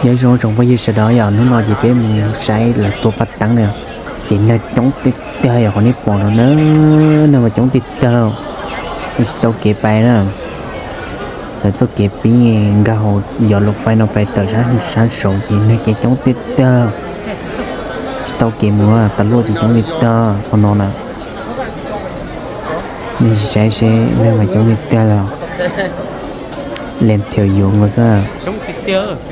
Nyob zoo tsoom phooj ywg sawv daws yom, hnub no ces peb mus saib lawv tua paj teeb na, ces neeg coob tiag tiag yom, qhov nej pom no na, neeg mas coob tiag tiag li, tsis tau kev pais na. Lawv txoj kev pib nkag hauv yog lub fais no pais tawm sab saud ces neeg ces coob tiag tiag li, tsis tau kev mus, tas luaj ces coob tiag tiag qhov no na. Nej saib seb neeg mas coob tiag tiag li, leej thiaj yuav nkaus xwb.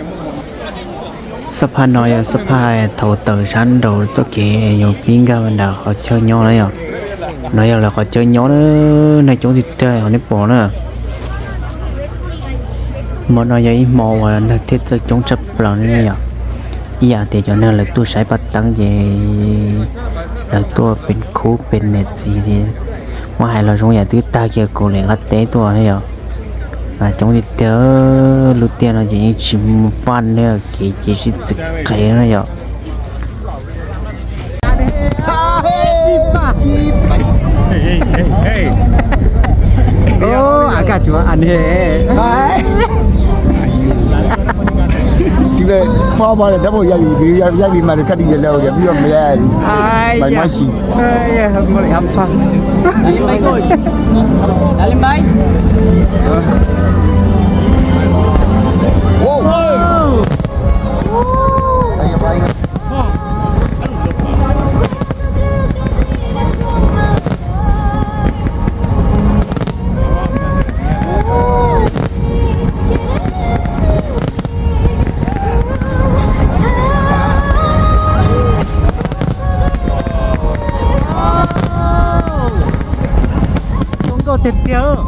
Xab phaj no yog xab phaj thaum tawm sab nraud txoj kev yuav pib nkag nram qhov chaw nyob na yom. No yog lawv qhov chaw nyob na, neeg coob tiag tiag qhov nej pom na. Hmo no yog ib hmo uas neeg thiaj txawj coob tshaj plaws li yom. Ib yam tias cov neeg lawv tuaj saib paj teeb ces lawv tuaj pem khub pem niam txiv ces muab hais los zoo yam twb tag kiag kaum liam qab teb tuaj yom. Mas coob tiag tiag, lub tiaj no ces yeej tsis muaj faj li, kev ces sib txwv qev na yom. Ua cas tsuav a ne. Phó bos lawm tab mus yaj vim, yaj vim mas lawv thaj di lawm, yaj vim mas mas sis. Zoo nkauj tiag tiag.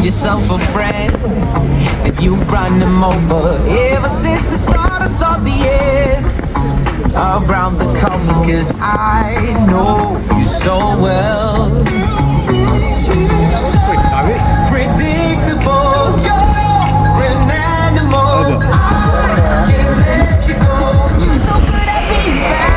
Yourself a friend, and you run them over. Ever since the start, I saw the end around the corner, 'cause I know you so well. Predictable, you're an animal. I can't let you go. You're so good at being bad.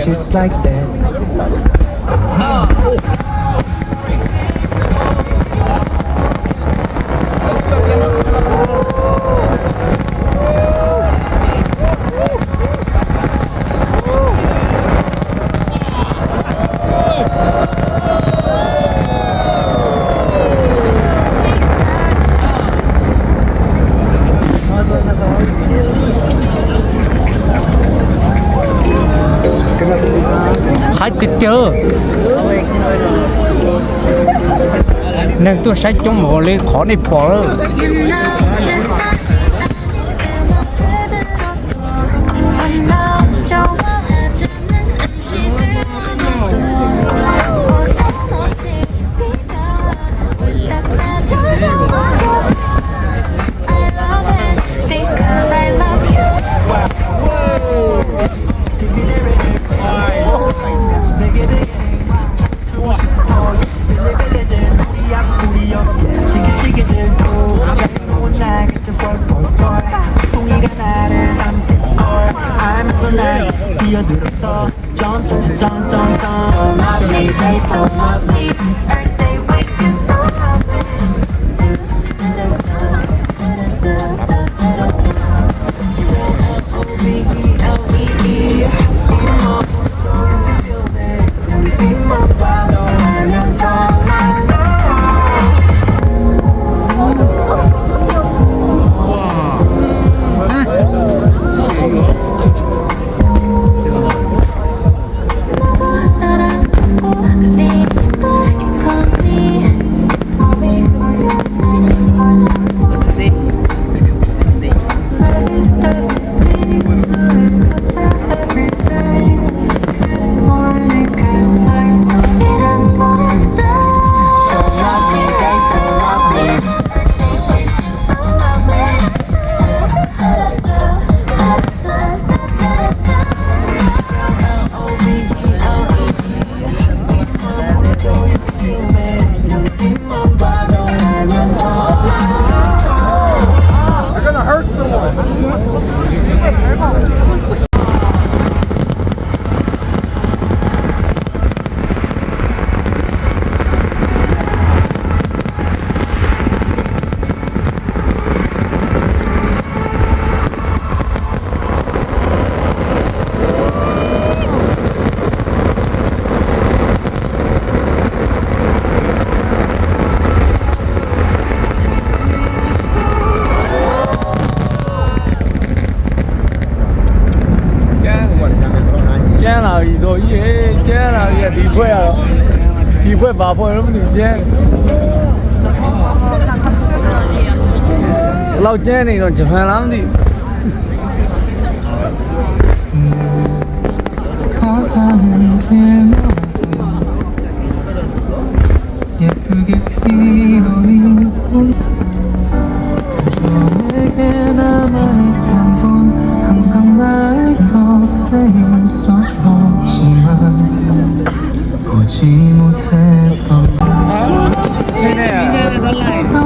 Just like that. Haib tiag tiag. Neeg tuaj saib coob npaum li qhov nej pom lawm. Cab los yus tus ib, cab los yus tis phuaj, tis phuaj pas phuaj lub nws cab. Lauj cab ne los tseem hais lab ntim.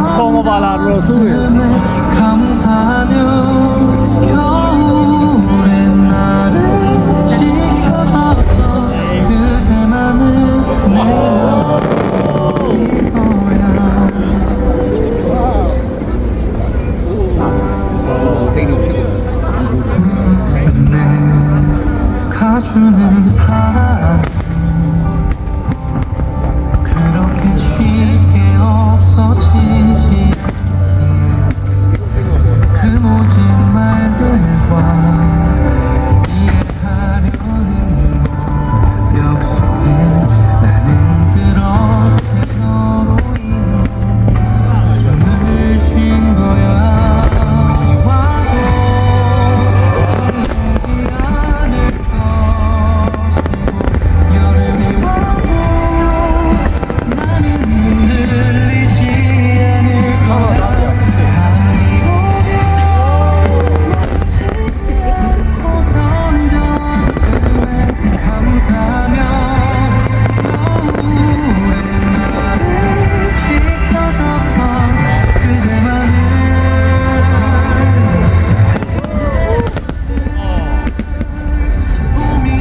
Txhob muab pab laj rau xwb. 주는 사랑이 그렇게 쉽게 없어지지 않기에 그 모진 말들과 이해하려는 노력 속에 나는 그렇게 너로 인해 숨을 쉰 거야.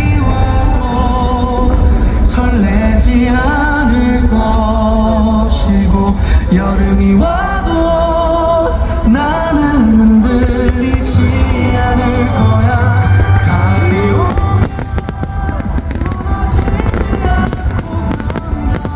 이와도 설레지 않을 것이고 여름이 와도 나는 흔들리지 않을 거야. 가을이 오면 멈추지 않고 던졌음에 감사하며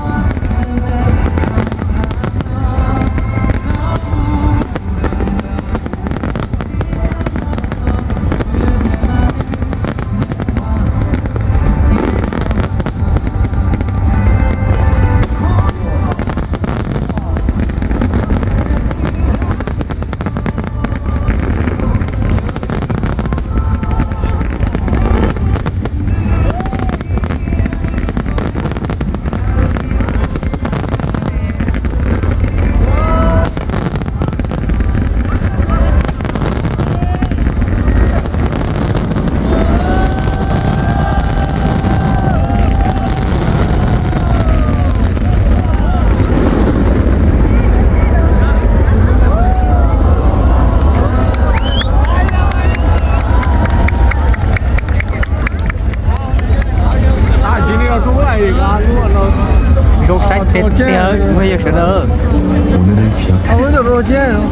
Zoo saib thiab tiag, yog sawv daws.